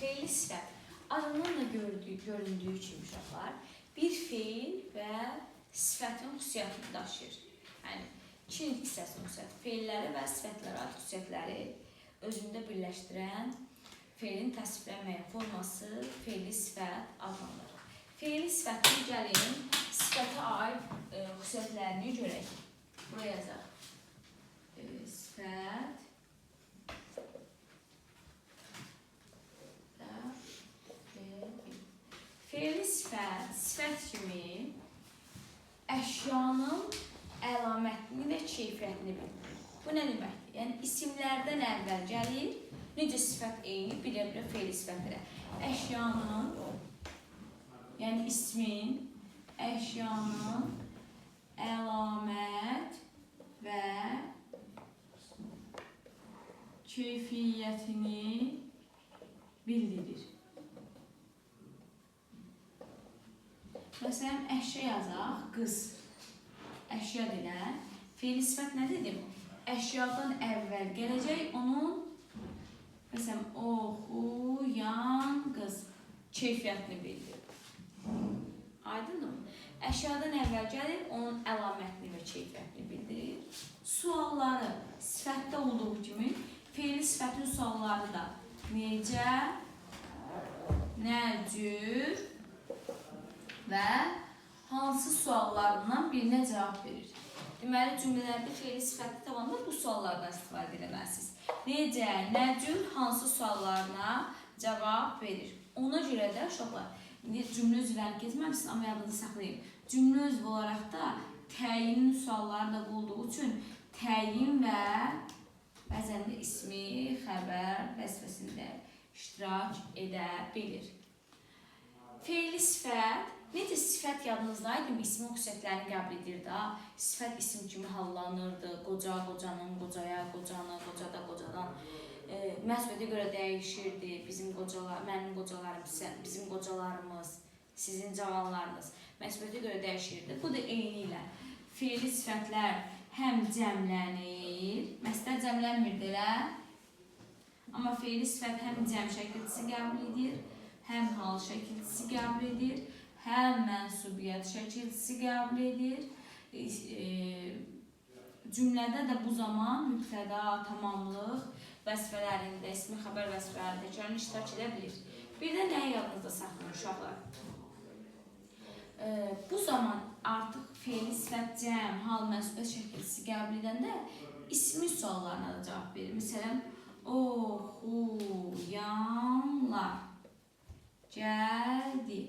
Feili sifət adından da göründüyü kimi uşaqlar, bir feil və sifətin xüsusiyyətini daşıyır. Yəni, iki nitq hissəsinin xüsusiyyəti, feilləri və sifətlərə aid xüsusiyyətləri özündə birləşdirən feilin təsviflənməyən forması feili sifət adlanır. Feili sifətin gəlin sifətə aid xüsusiyyətlərini görək. Buraya yazaq. Sifət və feil. Feili sifət, sifət kimi əşyanın əlamətini və keyfiyyətini bildirir. Bu nə deməkdir? Yəni, isimlərdən əvvəl gəlir, necə sifət eyni, bilə-bilə feili sifətlərə. Əşyanın, yəni ismin, əşyanın əlamət və keyfiyyətini bildirir. Məsələn, əşya yazaq, qız. Əşya deyə. Feili sifət nə dedim? Əşyadan əvvəl gələcək onun, məsələn, oxuyan qız keyfiyyətini bildirir. Aydındır mı? Əşyadan əvvəl gəlir, onun əlamətini və keyfiyyətini bildirir. Sualları sifətdə olduğu kimi, feili sifətin sualları da necə, nə cür və hansı suallarından birinə cavab verir. Deməli, cümlələrdə feili sifətli tamamda bu suallardan istifadə eləməlisiniz. Necə, nə cür, hansı suallarına cavab verir. Ona görə də uşaqlar, indi cümlə üzvlərini keçməmişsiniz, amma yadınızda saxlayın. Cümlə üzvü olaraq da təyinin sualları da olduğu üçün təyin və bəzən də ismi, xəbər vəzifəsində iştirak edə bilir. Feili sifət, necə sifət yadınızdaydı, ismin xüsusiyyətlərini qəbul edirdi, ha? Sifət isim kimi hallanırdı, qoca, qocanın, qocaya, qocanı, qocada, qocadan. Məhsuliyyətə görə dəyişirdi, bizim qocalar, mənim qocalarım, bizim qocalarımız, sizin cavanlarınız. Məhsuliyyətə görə dəyişirdi. Bu da eyni ilə feili sifətlər həm cəmlənir, məsələ cəmlənmirdi elə, amma feili sifət həm cəm şəkilçisi qəbul edir, həm hal şəkilçisi qəbul edir, həm mənsubiyyət şəkilçisi qəbul edir. Cümlədə də bu zaman mübtəda, tamamlıq vəzifələrində, ismi xəbər vəzifələrində təkrarını iştirak edə bilir. Bir də nəyi yadınızda saxlayın uşaqlar? Bu zaman artıq feili sifət cəm, hal, mənsubiyyət şəkilçisi qəbul edəndə ismi suallarına da cavab verir. Məsələn, oxuyanlar gəldi.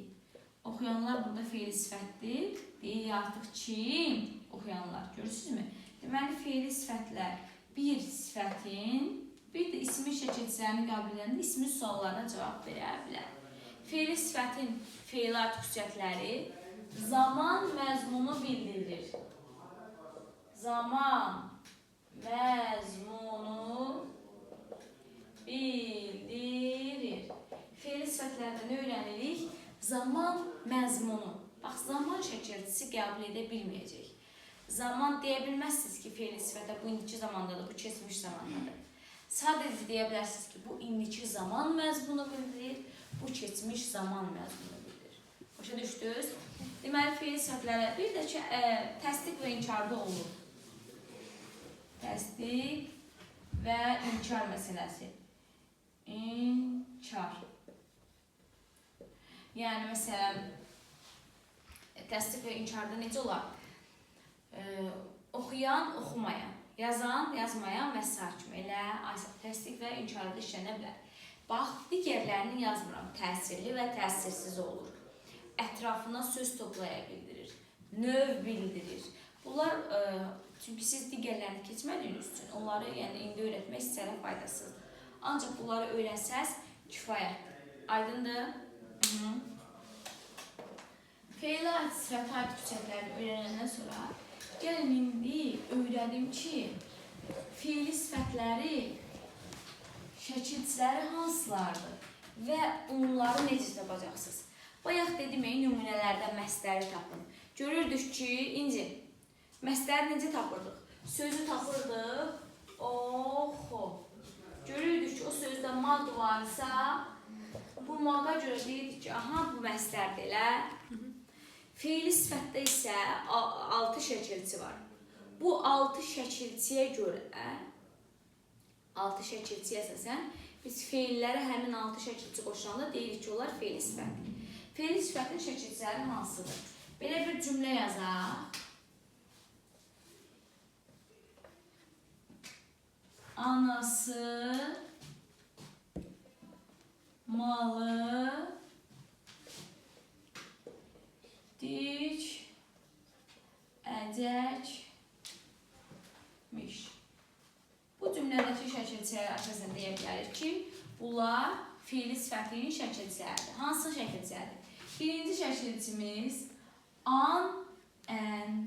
Oxuyanlar burada feili sifətdir. Deyir artıq kim? Oxuyanlar. Görürsünüzmü? Deməli, feili sifətlər bir sifətin, bir də ismi şəkilçilərini qəbul edəndə ismi suallarına cavab verə bilər. Feili sifətin feilat xüsusiyyətləri zaman məzmunu bildirir. Zaman məzmunu bildirir. Feili sifətlərdə nə öyrənirik? Zaman məzmunu. Bax, zaman şəkilçisi qəbul edə bilməyəcək. Zaman deyə bilməzsiniz ki, feili sifətə bu indiki zamandadır, bu keçmiş zamandadır. Sadəcə deyə bilərsiniz ki, bu indiki zaman məzmunu bildirir, bu keçmiş zaman məzmunu bildirir. Başa düşdünüz? Deməli, feili sifətlərə bir də ki, təsdiq və inkarda olur. Təsdiq və inkar məsələsi. İnkar. Yəni, məsələn, təsdiq və inkarda necə olar? Oxuyan, oxumayan, yazan, yazmayan və sair kimi. Elə təsdiq və inkarda işlənə bilər. Bax, digərlərini yazmıram. Təsirli və təsirsiz olur. Ətrafına söz toplaya bildirir, növ bildirir. Bunlar, çünki siz digərlərini keçmədiyiniz üçün onları indi öyrətmək sizə faydasızdır. Ancaq bunları öyrənsəz kifayətdir. Aydındır? Feilə aid, sifətə aid xüsusiyyətlərini öyrənəndən sonra gəlin indi öyrədim ki, feili sifətləri, şəkilçiləri hansılardır və onları necə tapacaqsınız? Bayaq dedim, nümunələrdə məsləri tapın. Görürdük ki, indi məsləri necə tapırdıq? Sözü tapırdıq, oxu. Görürdük ki, o sözdə mad varsa, Vurmağa görə deyirdik ki, aha, bu məsdərdir, elə. Feili sifətdə isə 6 şəkilçi var. Bu 6 şəkilçiyə görə, 6 şəkilçiyə əsasən biz feillərə həmin 6 şəkilçi qoşulanda deyirik ki, onlar feili sifətdir. Feili sifətin şəkilçiləri hansıdır? Belə bir cümlə yazaq. Anası malı dik əcəkmiş. Bu cümlədəki şəkilçilərə əsasən deyə bilərik ki, bunlar feili sifətin şəkilçiləridir. Hansı şəkilçilərdir? Birinci şəkilçimiz an, ən.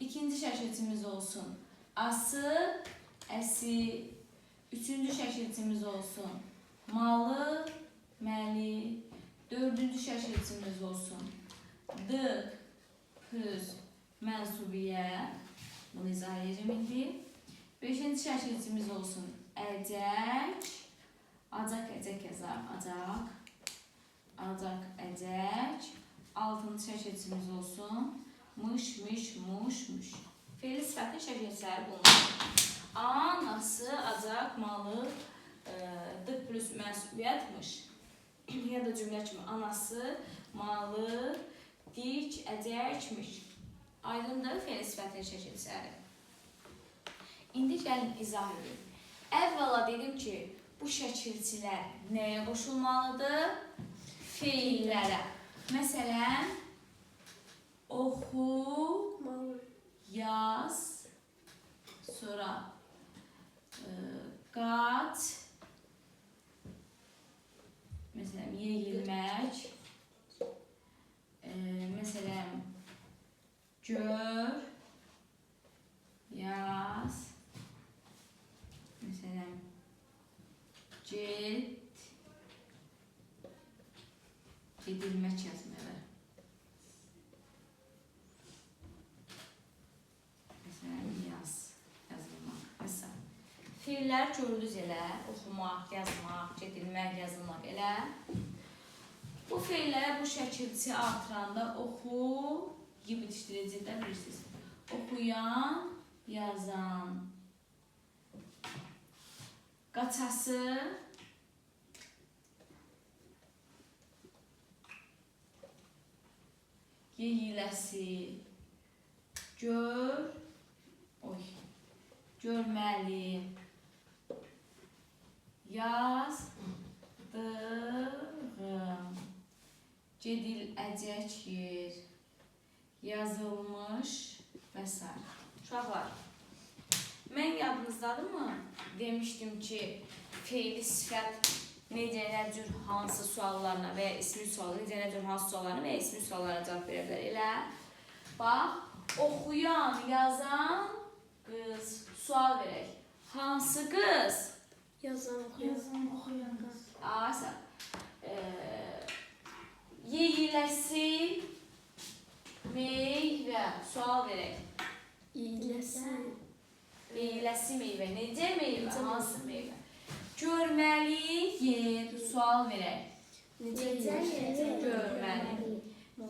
İkinci şəkilçimiz olsun ası, əsi. Üçüncü şəkilçimiz olsun malı, məli. Dördüncü şəkilçimiz olsun dıq, püz, mənsubiyə. Bunu izah edəcəm indi. Beşinci şəkilçimiz olsun əcək, acaq, əcək yazaq, acaq, acaq, əcək. Altıncı şəkilçimiz olsun mış, miş, muş, müş. Feili sifətin şəkilçiləri bunlar. Anası, acaq, malı, dıq plus mənsubiyyət, mış. Ya da cümlə kimi anası, malı, dik, əcək, miş. Aydındır feili sifətin şəkilçiləri. İndi gəlin izah edeyim. Əvvəla dedim ki, bu şəkilçilər nəyə qoşulmalıdır? Feillərə. Məsələn, oxu, yaz, sonra qaç, məsələn, yeyilmək, məsələn, gör, yaz, məsələn, get, gedilmək yazmalı. Məsələn, yaz, yazılmaq və s. Feillər gördünüz elə, oxumaq, yazmaq, gedilmək, yazılmaq elə. Bu feillərə bu şəkilçi artıranda oxu, bitişdirici də bilirsiniz. Oxuyan, yazan. Qaçası, yeyiləsi, gör, oy, görməli, yazdığım, gediləcək yer, yazılmış və s. Uşaqlar, mən yadınızdadırmı? Demişdim ki, feili sifət necə, nə cür, hansı suallarına və ya ismi sual, necə, nə cür, hansı suallarına və ya ismi suallarına cavab verə bilər. Elə, bax, oxuyan, yazan qız, sual verək. Hansı qız? Yazan, oxuyan. Yazan, oxuyan qız. Asa. Yeyiləsi meyvə. Sual verək. Yeyiləsi. Yeyiləsi meyvə. Necə meyvə? Hansı meyvə? Görməli yer. Sual verək. Necə yer? Görməli.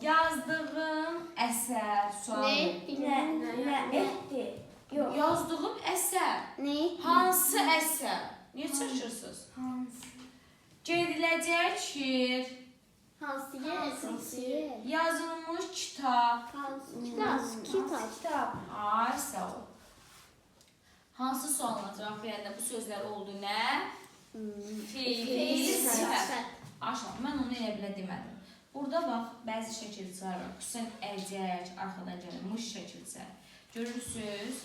Yazdığım əsər. Sual verək. Nə? Nə etdi? Yox. Yazdığım əsər. Nə? Hansı əsər? Niyə çaşırsınız? Hansı? Gediləcək yer. Hansı yer? Hansı yer? Yazılmış kitab. Hansı kitap? Kitap. Kitab. Ay, sağ ol. Hansı sualına cavab verəndə bu sözlər oldu nə? Feili sifət. Aşağı, mən onu elə belə demədim. Burada bax, bəzi şəkilçilər var. Xüsusən əcək, arxadan gələn mış şəkilçilər. Görürsünüz,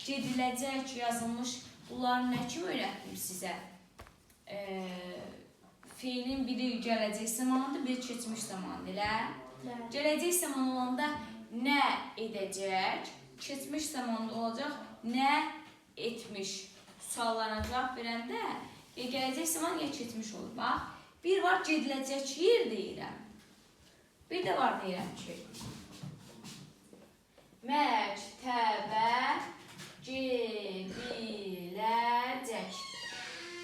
gediləcək yazılmış, bunları nə kimi öyrətdim sizə? Feilin biri gələcək zamanıdır, biri keçmiş zamanıdır, elə? Gələcək zaman olanda nə edəcək, keçmiş zamanda olacaq, nə etmiş suallarına cavab verəndə ya gələcək zaman ya keçmiş olur. Bax, bir var gediləcək yer deyirəm, bir də var deyirəm ki, məktəbə gediləcək.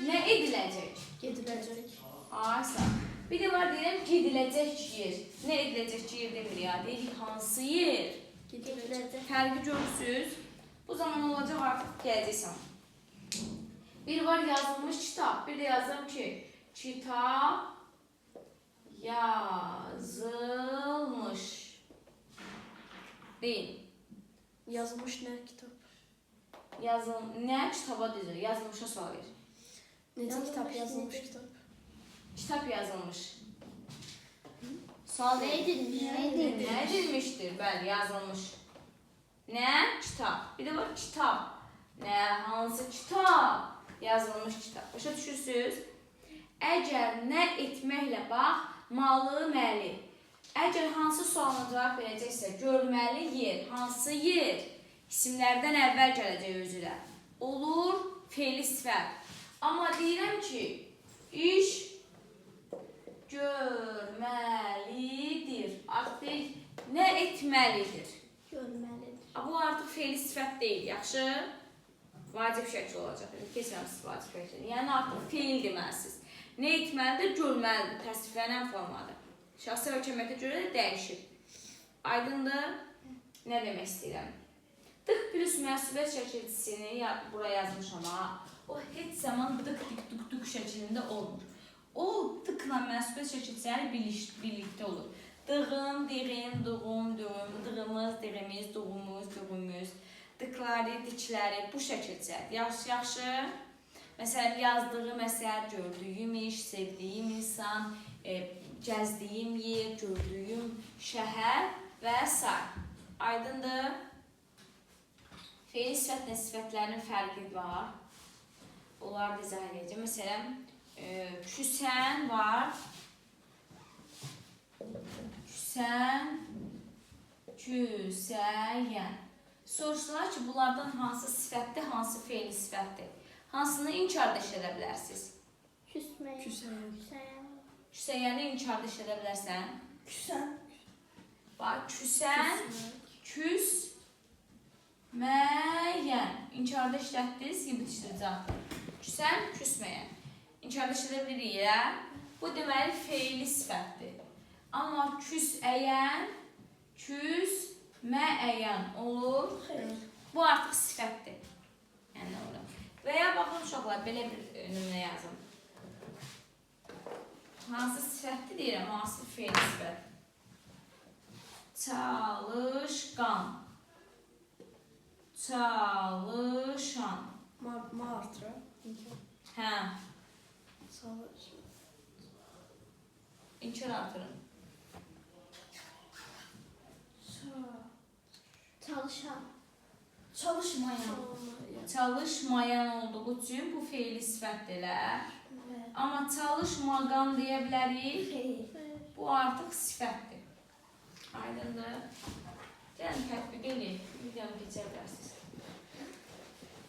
Nə ediləcək? Gediləcək. Ay, sağ. Bir də var deyirəm gediləcək yer. Nə ediləcək yer demir ya. Deyirik hansı yer? Gediləcək. Fərqi görürsüz. Bu zaman olacaq artıq gələcək zaman. Bir var yazılmış kitab. Bir də yazıram ki, kitab yazılmış. Deyin. Yazılmış nə kitab? Yazıl nə kitaba düzür? Yazılmışa sual ver. Necə kitab yazılmış kitab? Kitab yazılmış. Sual Nə verin. edilmiş? Nə edilmiş? Nə edilmişdir? Bəli, yazılmış. Nə? Kitab. Bir də var kitab. Nə? Hansı kitab? Yazılmış kitab. Başa düşürsüz? Əgər nə etməklə bax, malı, məli. Əgər hansı sualına cavab verəcəksə, görməli yer, hansı yer? İsimlərdən əvvəl gələcək özü də. Olur fe'li sifət. Amma deyirəm ki, iş görməlidir. Artıq nə etməlidir? Görməlidir. Bu artıq fe'li sifət deyil, yaxşı? Vacib şəkil olacaq. İndi keçirəm siz vacib şəkil. Yəni artıq feil deməlisiniz. Nə etməlidir? Görməlidir. Təsriflənən formadır. Şəxsi və kəmiyyətə görə də dəyişir. Aydındır? Nə demək istəyirəm? Dıq plus məsuliyyət şəkilçisini ya, bura yazmışam ha. O heç zaman dıq dik duk duk şəklində olmur. O dıqla məsuliyyət şəkilçiləri birlikdə olur. Dığım, diğim, duğum, düğüm, dığımız, diğimiz, duğumuz, düğümüz, dıqları, dikləri bu şəkilçilər. Yaxşı, yaxşı. Məsələn, yazdığım əsər, gördüyüm iş, sevdiyim insan, gəzdiyim yer, gördüyüm şəhər və sair. Aydındır? Fe'li sifətlə sifətlərin fərqi var. Onları da izah edəcəm. Məsələn, küsən var. Küsən, küsəyən. Soruşdular ki, bunlardan hansı sifətdir, hansı fe'li sifətdir? Hansını inkarda işlədə bilərsiniz? Küsmək. Küsəyən. Küsəyən. Küsəyəni inkarda işlədə bilərsən. Küsən. Bax, küsən, küsməyən. İnkarda işlətdiniz, bitişdirəcəm. Küsən, küsməyən. İnkarda işlədə bilirik, ya. Bu deməli fe'li sifətdir. Amma küsəyən, küsməyən olur. Xeyr. Bu artıq sifətdir. Yəni nə olur? Və ya baxın uşaqlar, belə bir nümunə yazım. Hansı sifətdir deyirəm, hansı fe'li sifət? Çalışqan. Çalışan. Ma artıra. İnkar. Hə, Çalış. inkar artırın. Çalışan. Çalışmayan. Çalışmayan olduğu üçün bu fe'li sifətdir elə. Amma çalışmaqan deyə bilərik. Xeyr. Bu artıq sifətdir. Aydındır? Gəlin tətbiq eləyək. Videonu keçə bilərsiniz.